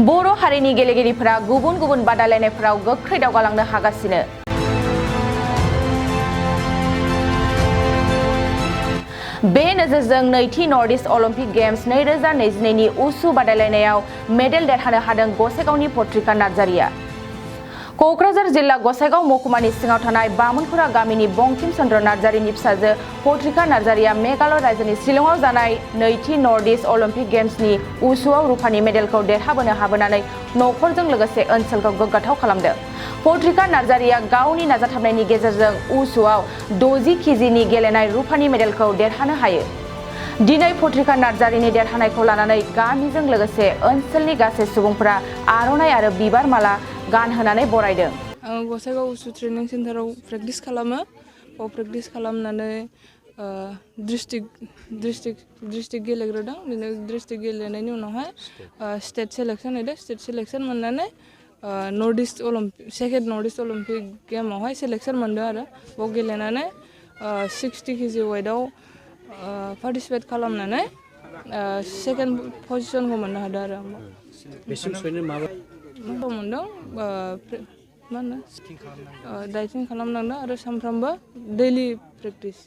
बर' हारिनि गेलेगिरिफोरा गुबुन गुबुन बादायलायनायफोराव गोख्रै दावगालांनो हागासिनो। बे नोजोरजों नैथि नर्थ इस्ट अलिम्पिक गेम्स 2022 नि उसु बादायलायनायाव मेडेल देरहानो हादों गसाइगावनि पत्रिका नार्जारिया। क'क्राझार जिल्ला गसाइगाव महकुमानि सिङाव थानाय बामोनखुरा गामिनि बंकिम चन्द्र नार्जारिनि फिसाजो पत्रिका नार्जारिया मेघालय रायजोनि शिलंआव जानाय नैथि नर्थ इस्ट अलिम्पिक गेम्सनि उसुआव रुपानि मेडेलखौ देरहाबोनो हाबोनानै नखरजों लोगोसे ओनसोलखौ गोग्गाथाव खालामदों। पत्रिका नार्जारिया गावनि नाजाथाबनायनि गेजेरजों उसुआव 60 केजिनि गेलेनाय रुपानि मेडेलखौ देरहानो हायो। दिनै पत्रिका नार्जारिनि देरहानायखौ लानानै गामिजों लोगोसे ओनसोलनि गासै सुबुंफोरा आर'नाइ आरो बिबार माला गानहोनानै बरायदों। आं गसाइगाव उसु ट्रेनिं सेन्टाराव प्रेक्टिस खालामो। प्रेक्टिस खालामनानै डिस्ट्रिक्ट गेलेग्रोदों। बिदिनो डिस्ट्रिक्ट गेलेनायनि उनावहाय स्टेट सेलेक्सन होदों। स्टेट सेलेक्सन मोननानै north east second north east olympic गेमावहाय सेलेक्सन मोनदों आरो बेयाव गेलेनानै 60 केजि वेटआव पार्टिसिपेट खालामनानै सेकेन्ड पजिसनखौ मोननो हादों आरो आं। बेसिम सहैनो मोनदों मा होनो डाइटिं खालामनांदों आरो सानफ्रामबो दैलि प्रेक्टिस।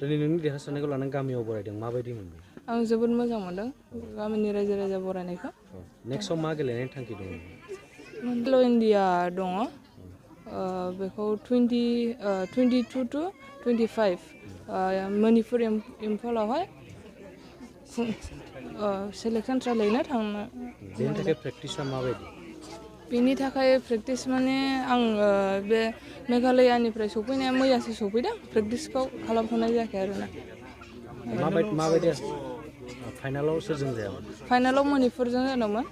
दिनै नोंनि देरहासारनायखौ लानानै गामियाव बरायदों, माबायदि मोनदों? आं जोबोद मोजां मोनदों गामिनि रायजो राजा बरायनायखौ। नेक्स्टआव मा गेलेनायनि थांखि दङ? खेल' इन्डिया दङ। बेखौ 22 to 25 मणिपुर इम्फलावहाय सेलेक्सन ट्रायलैनो थांनो। बेनि थाखाय प्रेक्टिसा माबायदि? बेनि थाखाय प्रेक्टिस माने आं बे मेघालयानिफ्राय सफैनाया मैयासो सफैदों। प्रेक्टिसखौ खालामथ'नाय जायाखै आरोना। माबायदि फाइनालाव सोरजों जायामोन? फाइनालाव मणिपुरजों जादोंमोन।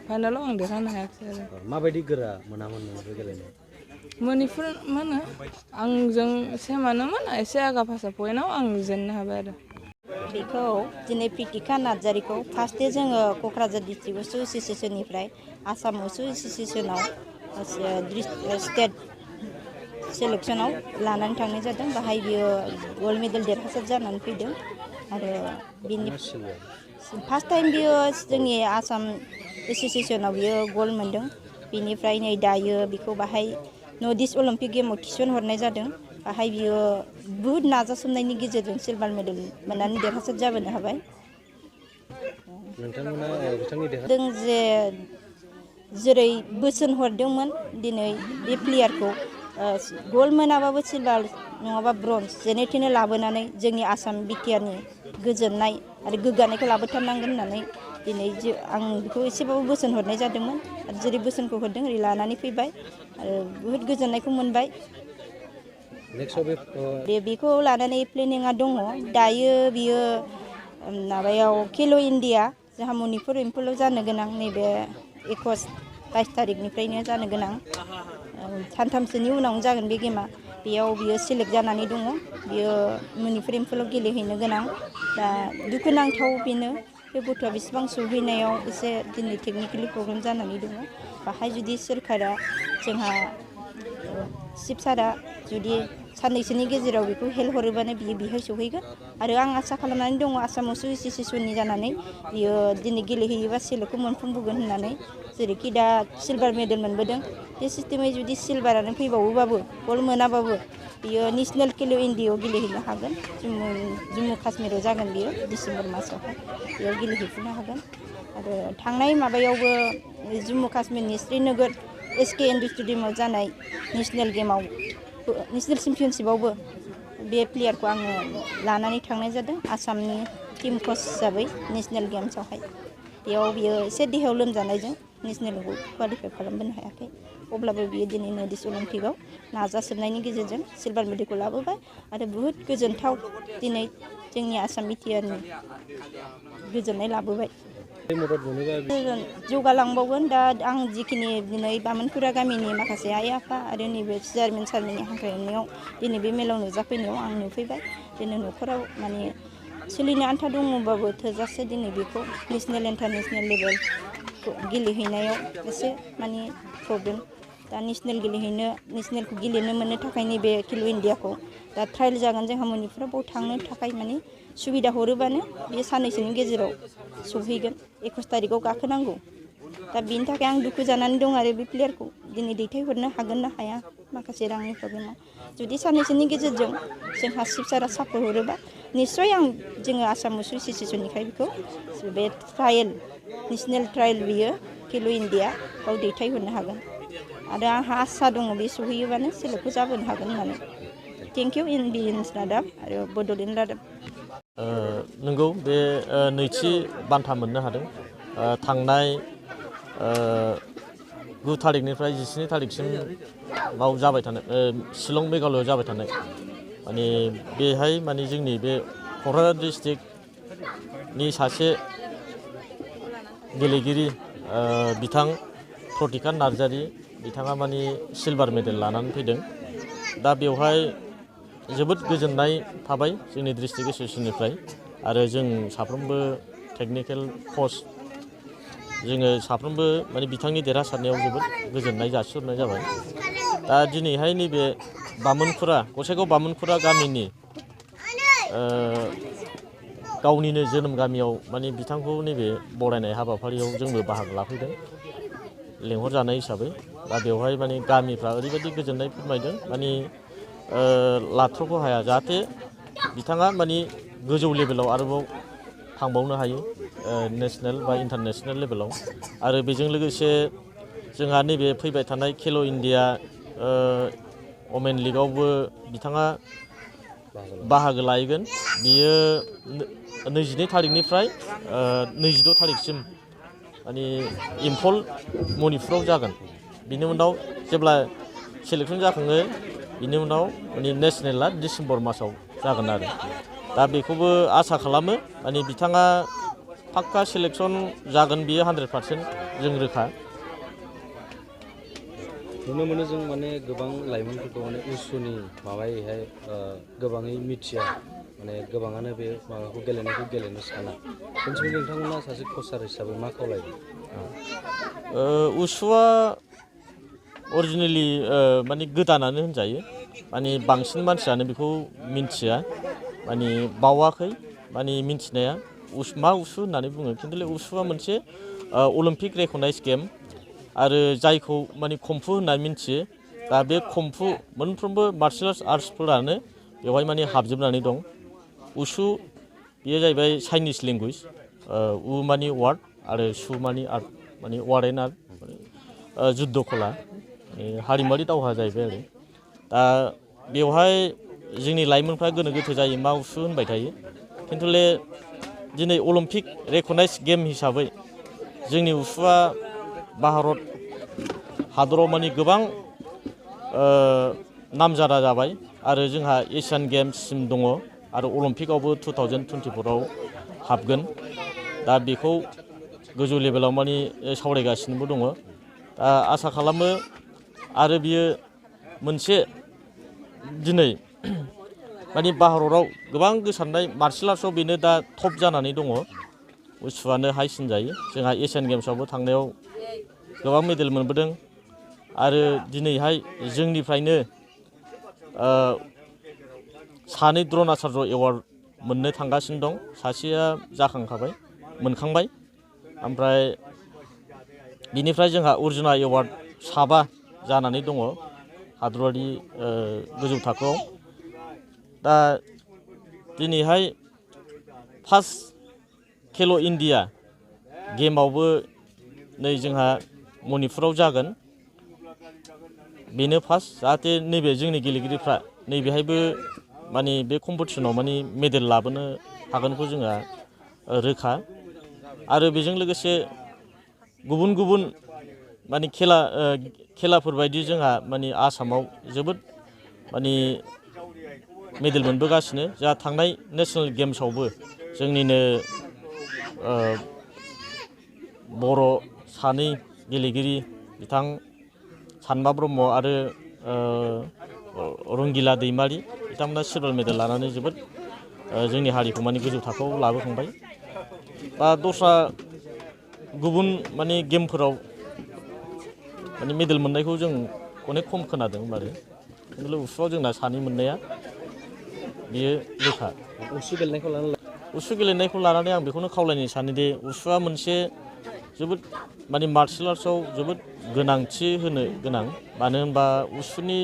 फाइनालाव आं देरहानो हायाखिसै आरो। माबायदि गोरा मोनामोन नोंसोर गेलेनाय? मणिपुर मा होनो आंजों सेमानोमोन, एसे आगा फासा पइन्टआव आं जेननो हाबाय आरो। बेखौ दिनै पत्रिका नार्जारिखौ फार्स्टे जोङो क'क्राझार डिस्ट्रिक्ट उसु एस'सिएसननिफ्राय आसाम उसु एस'सिएसनाव स्टेट सेलेक्सनाव लानानै थांनाय जादों। बाहाय बियो गल्ड मेडेल देरहासार जानानै फैदों आरो बिनि फार्स्ट टाइम बियो जोंनि आसाम एस'सिएसनाव बियो गल्ड मोनदों। बिनिफ्राय नै दायो बेखौ बाहाय नर्थ इस्ट अलिम्पिक गेमाव थिसनहरनाय जादों। बाहाय बियो बुहुत नाजासोमनायनि गेजेरजों सिलभार मेडेल मोननानै देरहासार जाबोनो हाबाय। जों जेरै बोसोन हरदोंमोन दिनै बे प्लेयारखौ गल्ड मोनाबाबो सिलभार नङाबा ब्रन्ज जेने थेने लाबोनानै जोंनि आसाम बिटिआरनि गोजोननाय आरो गोग्गानायखौ लाबोथारनांगोन होननानै दिनै आं बेखौ एसेबाबो बोसोन हरनाय जादोंमोन आरो जेरै बोसोनखौ हरदों ओरै लानानै फैबाय आरो बुहुत गोजोननायखौ मोनबाय। बेखौ लानानै प्लेनिंआ दङ। दायो बियो माबायाव खेल' इन्डिया जोंहा मणिपुर इम्फलाव जानो गोनां नैबे 22 थारिखनिफ्रायनो जानो गोनां। सानथामसोनि उनावनो जागोन बे गेमा। बेयाव बियो सेलेक्ट जानानै दङ। बियो मणिपुर इम्फलाव गेलेहैनो गोनां। दा दुखुनांथाव बेनो बे गथ'आ बेसेबां सौहैनायाव एसे दिनै टेकनिकेलि प्रब्लेम जानानै दङ। बाहाय जुदि सोरखारा जोंहा चिफ सारा जुदि साननैसोनि गेजेराव बेखौ हेल्प हरोबानो बियो बेहाय सौहैगोन आरो आं आसा खालामनानै दङ आसाम उसु एस'सिएसननि जानानै बियो दिनै गेलेहैयोबा सेलेक्टखौ मोनफुंबोगोन होननानै। जेरैखि दा सिलभार मेडेल मोनबोदों बे सिस्टेमै जुदि सिलभारानो फैबावोबाबो गल्ड मोनाबाबो बियो नेसनेल खेल' इन्डियायाव गेलेहैनो हागोन। जम्मु काश्मीराव जागोन बियो डिसेम्बर मासावहाय बेयाव गेलेहैफिननो हागोन। आरो थांनाय माबायावबो जम्मु काश्मीरनि श्रीनगर SK इन्ड'र स्टेडियामाव जानाय नेसनेल गेमाव नेसनेल चेम्पियनशिपआवबो बे प्लेयारखौ आङो लानानै थांनाय जादों आसामनि टीम कच हिसाबै नेसनेल गेम्सआवहाय। बेयाव बियो एसे देहायाव लोमजानायजों नेसनेलखौ क्वालिफाइ खालामबोनो हायाखै। अब्लाबो बियो दिनै नर्थ इस्ट अलिम्पिकआव नाजासोबनायनि गेजेरजों सिलभार मेडेलखौ लाबोबाय आरो बुहुत गोजोनथाव दिनै जोंनि आसाम बिटिआरनि गोजोननाय लाबोबाय। जौगालांबावगोन। दा आं जिखिनि दिनै बामोनखुरा गामिनि माखासे आइ आफा आरो नैबे चेयारमेन सारमोननि हांख्रायनायाव दिनै बे मेलाव नुजाफैनायाव आं नुफैबाय। दिनै न'खराव माने सोलिनो आन्था दङबाबो थोजासे दिनै बेखौ नेसनेल इन्टारनेसनेल लेभेल गेलेहैनायाव एसे माने प्रब्लेम। दा नेसनेलखौ गेलेनो मोननो थाखाय नैबे खेल' इन्डियाखौ दा ट्रायल जागोन जोंहा मणिपुराव बाव थांनो थाखाय माने सुबिदा हरोबानो बे साननैसोनि गेजेराव सौहैगोन। 21 थारिखआव गाखोनांगौ दा बिनि थाखाय आं दुखु जानानै दं आरो बे प्लेयारखौ दिनै दैथायहरनो हागोन ना हाया माखासे रांनि प्रब्लेमाव जुदि साननैसोनि गेजेरजों जोंहा चिफ सारा सापर्ट हरोबा निस्सय जोङो आसाम उसु एस'सियेसननिफ्राय बेखौ बे ट्रायेल नेसनेल ट्रायेल बियो खेल' इन्डिया बाव दैथायहरनो हागोन आरो आंहा आसा दङ बे सहैयोबानो सेलेक्टखौ जाबोनो हागोन होननानै थेंक इउ इनबिएन्स रादाब आरो बड'लेण्ड रादाब नंगौ बे नैथि बान्था मोननो हादों थांनाय 9 थारिखनिफ्राय 17 थारिखसिम बाव जाबाय थानाय शिलं मेघालयआव जाबाय थानाय माने बेहाय माने जोंनि बे क'क्राझार डिस्ट्रिक्टनि सासे गेलेगिरि बिथां प्रतिका नार्जारि बिथाङा माने सिलभार मेडेल लानानै फैदों दा बेवहाय जोबोद गोजोननाय थाबाय जोंनि डिस्ट्रिक्ट एस'सियेसननिफ्राय आरो जों साफ्रोमबो टेकनिकेल कच जोङो साफ्रोमबो माने बिथांनि देरहासारनायाव जोबोद गोजोननाय जासिहरनाय जाबाय दा दिनैहाय नैबे बामोनखुरा गसाइगाव बामोनखुरा गामिनि गावनिनो जोनोम गामियाव माने बिथांखौ नैबे बरायनाय हाबाफारियाव जोंबो बाहागो लाफैदों लेंहरजानाय हिसाबै दा बेवहाय माने गामिफ्रा ओरैबायदि गोजोननाय फोरमायदों माने लाथ्र'खौ हाया जाहाथे बिथाङा माने गोजौ लेभेलाव आरोबाव थांबावनो हायो नेसनेल बा इन्टारनेसनेल लेभेलाव आरो बेजों लोगोसे जोंहा नैबे फैबाय थानाय खेल' इन्डिया वमेन लिगआवबो बिथाङा बाहागो लाहैगोन बियो 22 थारिखनिफ्राय 26 थारिखसिम माने इम्फल मणिपुराव जागोन बिनि उनाव जेब्ला सेलेक्सन जाखाङो बिनि उनाव माने नेसनेला डिसेम्बर मासाव जागोन आरो दा बेखौबो आसा खालामो माने बिथाङा पाक्का सेलेक्सन जागोन बियो 100% जों रोखा नुनो मोनो जों माने गोबां लाइमोनफोरखौ माने उसुनि माबायैहाय गोबाङै मिथिया माने गोबाङानो बे माबाखौ गेलेनायखौ गेलेनो साना खनसे नोंथांमोना सासे कचार हिसाबै मा खावलायो उसुआ अरिजिनेलि माने गोदानानो होनजायो माने बांसिन मानसियानो बेखौ मिन्थिया माने बावाखै माने मिन्थिनाया मा उसु होननानै बुङो खिन्थु उसुआ मोनसे अलिम्पिक रेकगनाइज गेम आरो जायखौ माने कम्फु होनना मिन्थियो दा बे कम्फु मोनफ्रोमबो मार्शेल आर्ट्सफोरानो बेवहाय माने हाबजोबनानै दं उसु बेयो जाहैबाय चाइनिस लेंगुवेज उ माने वार्ड आरो सु माने आर्ट माने वार्ड एन्ड आर्ट जुद्ध कला हारिमुवारि दावहा जाहैबाय आरो दा बेवहाय जोंनि लाइमोनफ्रा गोनो गोथो जायो मा उसु होनबाय थायो खिन्थुले दिनै अलिम्पिक रेकगनाइज गेम हिसाबै जोंनि उसुआ भारत हादराव माने गोबां नामजादा जाबाय आरो जोंहा एसियान गेम्ससिम दङ आरो अलिम्पिकआवबो 2024आव हाबगोन दा बेखौ गोजौ लेभेलाव माने सावरायगासिनोबो दङ दा आसा खालामो आरो बियो मोनसे दिनै माने भारताव गोबां गोसारनाय मार्शेल आर्ट्सआव बेनो दा टप जानानै दङ उसुआनो हाइसिन जायो जोंहा एसियान गेम्सआवबो थांनायाव गोबां मेडेल मोनबोदों आरो दिनैहाय जोंनिफ्रायनो सानै द्र'णाचार्य एवार्ड मोननो थांगासिनो दं सासेया जाखांखाबाय मोनखांबाय ओमफ्राय बिनिफ्राय जोंहा अर्जुना एवार्ड 7 जानानै दङ हादरारि गोजौ थाखोआव दा दिनैहाय फार्स्ट खेल' इन्डिया गेमावबो नै जोंहा मणिपुराव जागोन बेनो फार्स्ट जाहाथे नैबे जोंनि गेलेगिरिफ्रा नैबेहायबो माने बे कम्पिटिसनाव माने मेडेल लाबोनो हागोनखौ जोंहा रोखा आरो बेजों लोगोसे गुबुन गुबुन माने खेलाफोर बायदि जोंहा माने आसामाव जोबोद माने मेडेल मोनबोगासिनो जोंहा थांनाय नेशनेल गेम्सआवबो जोंनिनो बर' सानै गेलेगिरि बिथां सानबा ब्रह्म आरो रंगिला दैमारि बिथांमोना सिलभार मेडेल लानानै जोबोद जोंनि हारिखौ माने गोजौ थाखोआव लाबोखांबाय बा दस्रा गुबुन माने गेमफोराव माने मेडेल मोननायखौ जों अनेक खम खोनादों आरो खिन्थु उसुआव जोंना सानै मोननाया बियो रोखा उसु गेलेनायखौ लानानै आं बेखौनो खावलायनो सानोदि उसुआ मोनसे जोबोद माने मार्शेल आर्ट्सआव जोबोद गोनांथि होनो गोनां मानो होनबा उसुनि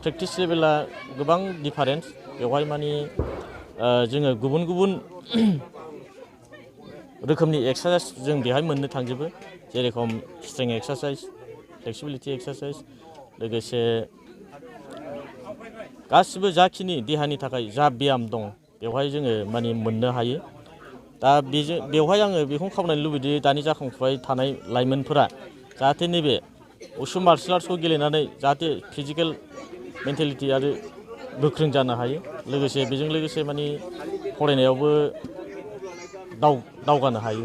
प्रेक्टिस लेभेला गोबां डिफारेन्स बेवहाय माने जोङो गुबुन गुबुन रोखोमनि एक्सारसाइज जों बेहाय मोननो थांजोबो जेरेखम स्ट्रेंथ एक्सारसाइज फ्लेक्सिबिलिटि एक्सारसाइज लोगोसे गासिबो जाखिनि देहानि थाखाय जा ब्याम दं बेवहाय जोङो माने मोननो हायो दा बेवहाय आङो बेखौनो खावलायनो लुबैदि दानि जाखांफुबाय थानाय लाइमोनफोरा जाहाथे नैबे उसु मार्शेल आर्ट्सखौ गेलेनानै जाहाथे फिजिकेल मेन्टेलिटि आरो गोख्रों जानो हायो लोगोसे बेजों लोगोसे माने फरायनायावबो दावगानो हायो